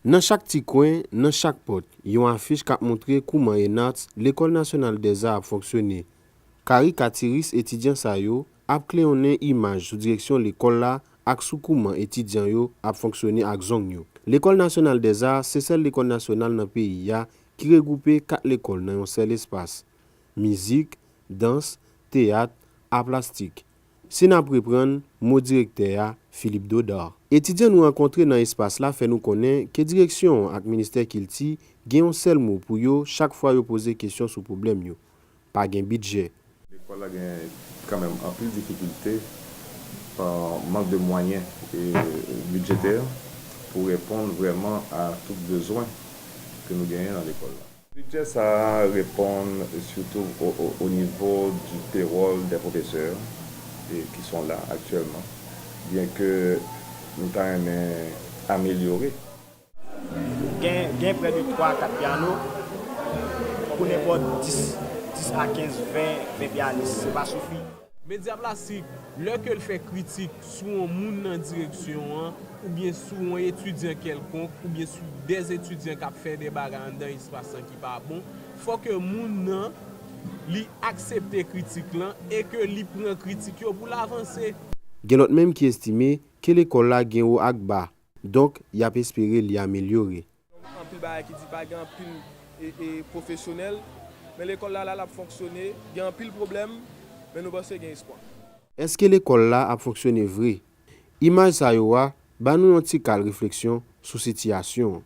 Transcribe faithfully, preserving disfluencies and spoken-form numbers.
Nan chak ti kwen, nan chak pòt, yon afich k ap montre kouman ENARTS, Lekòl Nasyonal Dèza, ap fonksyone. Karikatiris etidyan sa yo ap kleyonnen imaj sou direksyon lekòl la ak sou kouman etidyan yo ap fonksyone ak zong yo. Lekòl Nasyonal Dèza se sèl lekòl nasyonal nan peyi a ki regwoupe kat lekòl nan yon sèl espas: mizik, dans, teyat, a plastik. Si n ap reprann mo direktè a, Philippe Dodard. Etidyan nou rankontre nan espas la fè nou konnen ke direksyon an ak ministè kilti gen yon sèl mo pou yo chak fwa yo poze kesyon sou pwoblèm yo: pa gen bidjè. Lekòl la gen kanmenm anpil difikilte pa mank de mwayen e bidjetè pou reponn vrèman a tout bezwen ke nou genyen nan lekòl la. Bidjè sa a reponn sitou o, o, o nivo du payroll des professeurs e ki sont là actuellement, byenke nou ta renmen amelyore. Gen, gen prè de twa a kat pyano pou nenpòt dis, dis a kenz, ven, ven pyanis. Se pa sifi. Medya plastik, lè ke l fè kritik sou yon moun nan direksyon an, oubyen sou yon etidyan kèlkonk, oubyen sou dè etidyan k ap fè dè bagay anndan espas lan ki pa bon, fò ke moun nan li aksepte kritik lan e ke li pran kritik yo pou l avanse. Gen lòt menm ki estime ke lekòl la gen wo ak ba, donk y ap espere li amelyore. Anpil bagay ki di pa gen anpil e, e pwofesyonèl, men lekòl la la l ap fonksyone, gen anpil pwoblèm, men nou panse gen espwa. Èske lekòl la ap fonksyone vre? Imaj sa yo a ba nou yon ti kal refleksyon sou sitiyasyon an.